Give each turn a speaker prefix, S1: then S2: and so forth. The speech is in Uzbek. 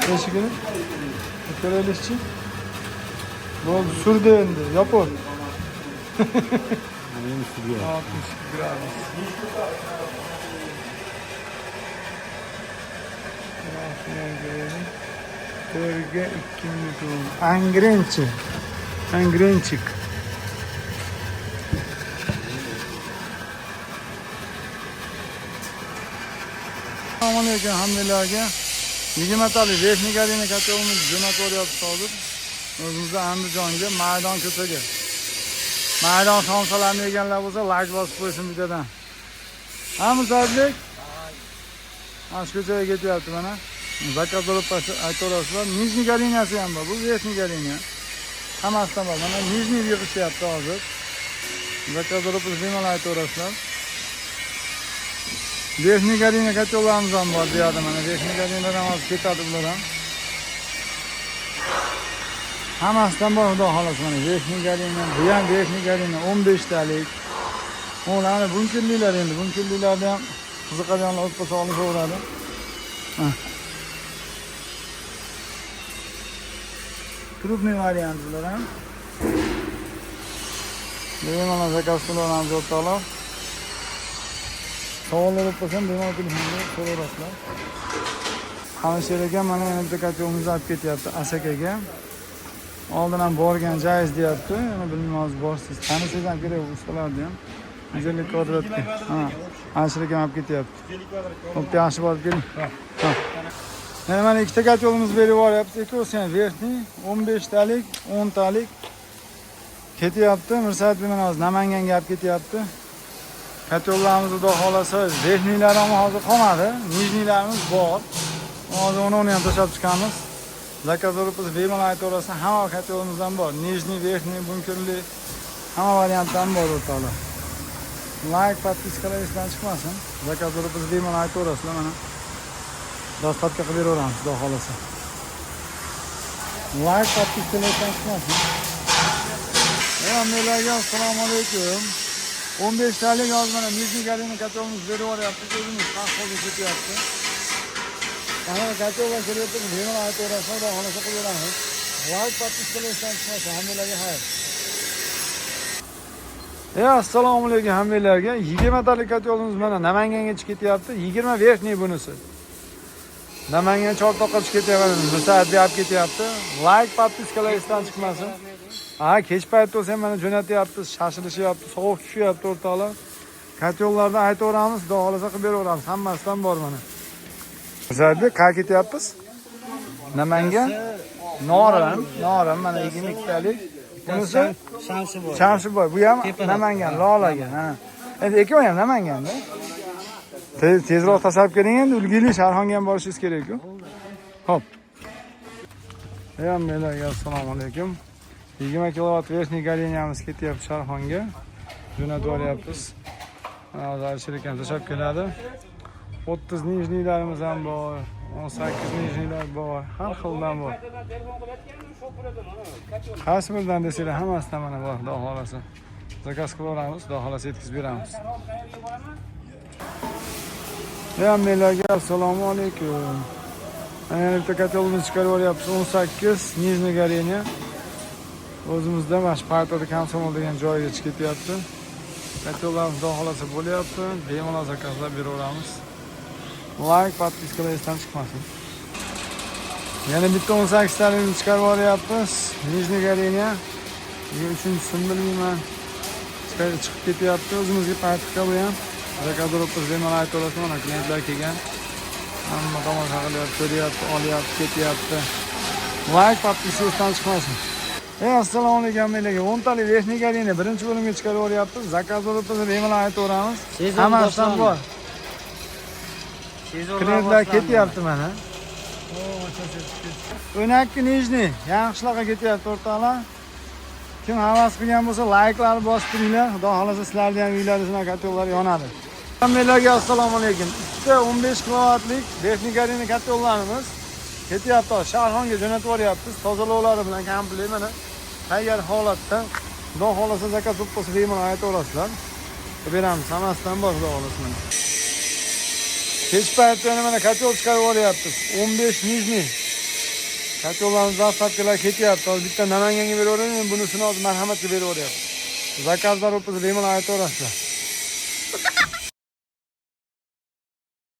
S1: Eshigini ko'raylikchi. Bo'ldi, surdi endi, yopib.
S2: Endi surdi.
S1: 60 gradus. To'rga 2 minut. Angrenchi. Angrenchik. Assalomu alaykum hammalarga. 20 talik верхний горение котёл imiz jo'natib yuboryapmiz hozir. O'zimizda Andijonga, Maydon ko'chaga. Maydon somsalarni yeganlar bo'lsa, layk bosib qo'ysin videodan. Ha, Musaidbek? Mana shu ko'chaga ketyapti mana. Заказ olib aytaverasizlar. Нижний горения si ham bor. Bu верхний горения. Hammasidan bor. Mana нижний yig'ishyapti hozir. Заказ olib bemalol aytaverasizlar. Верхний горение котёл larimiz ham bor bu yerda mana. Верхний горения dan hozir ketadi bular ham. Hammasidan bor, xudo xohlasa mana. Верхний горение, bu ham верхний горение 15 talik. Ularni bunkerliklar endi, bunkerliklarda ham qiziqadiganlar o'tib bo'lsa olishaveradi. Ha. Трубный variant bular ham. Bemalol заказ qilaveramiz, o'rtoqlar. Savollar bo'lib qolsa ham bemalol telefonda so'raverasizlar. Alisher aka mana yana bitta котёл imizni olib ketyapti Asakaga. Oldin ham borgan, joiz deyapti. Yana bilmayman, hozir borsiz. Tanisangiz ham kerak ustalarni ham. 150 kvadratga. Ha. Alisher akam olib ketyapti. Xo'p, yaxshi, borib keling. Ha. Yana mana ikkita котёл imiz berib yuboryapmiz. Ikkovsi ham верхний, 15 talik, 10 talik ketyapti. Mirsaid bilan hozir Namanganga olib ketyapti. Котёл larimiz, xudo xohlasa, верхний lar ham hozir qolmadi. Нижний larimiz bor. Hozir uni ham tashlab chiqamiz. Заказ olib biz bemalol aytaverasiz, hamma котёл imizdan bor. Нижний, верхний, bunkerli hamma variantdan bor, o'rtoqlar. Layk, подписка lar esdan chiqmasin. Заказ olib biz bemalol aytaverasizlar mana. Доставка qilib beraveramiz, xudo xohlasa. Layk, подписка lar esdan chiqmasin. Hammalarga assalomu alaykum. 15 talik hozir mana нижний горение котёл imiz berib yuboryapmiz. O'zimiz qahvaga ketyapti. Mana котёл lar kelyapti, bemalol aytaverasizlar, xudo xohlasa qilib beramiz. Layk, подписка lar esdan chiqmasin. Hammalarga xayr. Assalomu alaykum hammalarga. 20 talik котёл imiz mana Namanganga chiqib ketyapti. 20 верхний bunisi. Namangan Chortoqqa chiqib ketyapti. Mirsaid olib ketyapti. Layk, подписка lar esdan chiqmasin. Ha, kech payt bo'lsa ham mana jo'natyapmiz, shashilishyapti, sovuq tushyapti, o'rtoqlar. Котёл lardan aytaveramiz, xudo xohlasa qilib beraveramiz. Hammasidan bor mana. Mirsaidbek, qayerga ketyapmiz? Namangan? Norin, Norin mana 22 talik. Bunisi
S2: Shamshiboy.
S1: Shamshiboy. Bu ham Namangan, Lolaga. Ha. Endi ikkovi ham Namanganda. Tez tezroq tashlab keling endi, ulgili Sharxonga ham borishingiz kerak-ku. Xo'p. Hammalarga assalomu alaykum. 20 kilovat верхний горения miz ketyapti Sharxonga. Jo'natib yuboryapmiz. Mana hozir Alisher akam tashlab keladi. 30 нижний larimiz ham bor, 18 нижний lar bor, har xildan bor. Qaysi biridan desanglar hammasidan mana bor, xudo xohlasa. Заказ qilaveramiz, xudo xohlasa yetkazib beramiz. Hammalarga assalomu alaykum. Mana yana bitta котёл imizni chiqarib yuboryapmiz. 18 нижний горение. O'zimizda mana shu Paytaqda Komsomol degan joyga chiqib ketyapti. Котёл larimiz xudo xohlasa bo'lyapti. Bemalol заказ lar beraveramiz. Layk, подписка lar esdan chiqmasin. Yana bitta 18 talikni chiqarib yuboryapmiz. Нижний горение. Uchinchisini bilmayman. Chiqib ketyapti. O'zimizga paytaqqa bu ham. Заказ berib biz bemalol aytaverasiz, mana klientlar kelgan. Hamma tomosha qilyapti, ko'ryapti, olyapti, ketyapti. Layk, подписка esdan chiqmasin. Assalomu alaykum hammalarga. 10 talik верхний горение birinchi bo'limga chiqarib yuboryapmiz. Заказ berib biz bemalol aytaveramiz.
S2: Sezon
S1: Hammasidan
S2: boshlandi.
S1: bor.
S2: Sezonlar
S1: Klientlar
S2: boshlandi.
S1: ketyapti mana. 12 нижний, yangi qishloqqa ketyapti, o'rtoqlar. Kim havas qilgan bo'lsa, layklarni bosib turinglar. Xudo xohlasa sizlarni ham uylarida shunaqa котёл lar yonadi. Hammalarga assalomu alaykum. Ikkita 15 kilovatlik верхний горение котёл larimiz ketyapti. Hozir Sharxonga jo'natib yuboryapmiz. Tozalovlari bilan komplekt mana tayyor holatda. Xudo xohlasa заказ bo'lib qolsa bemalol aytaverasizlar. Qilib beramiz. Hammasidan bor, xudo xohlasa mana. Kech paytda yana mana котёл chiqarib yuboryapmiz. 15 нижний. Котёл larimiz доставка lar ketyapti. Hozir bitta Namanganga beraveramiz, endi bunisini hozir Marhamatga beraveryapti. Заказ lar bo'lsa, bemalol aytaverasizlar.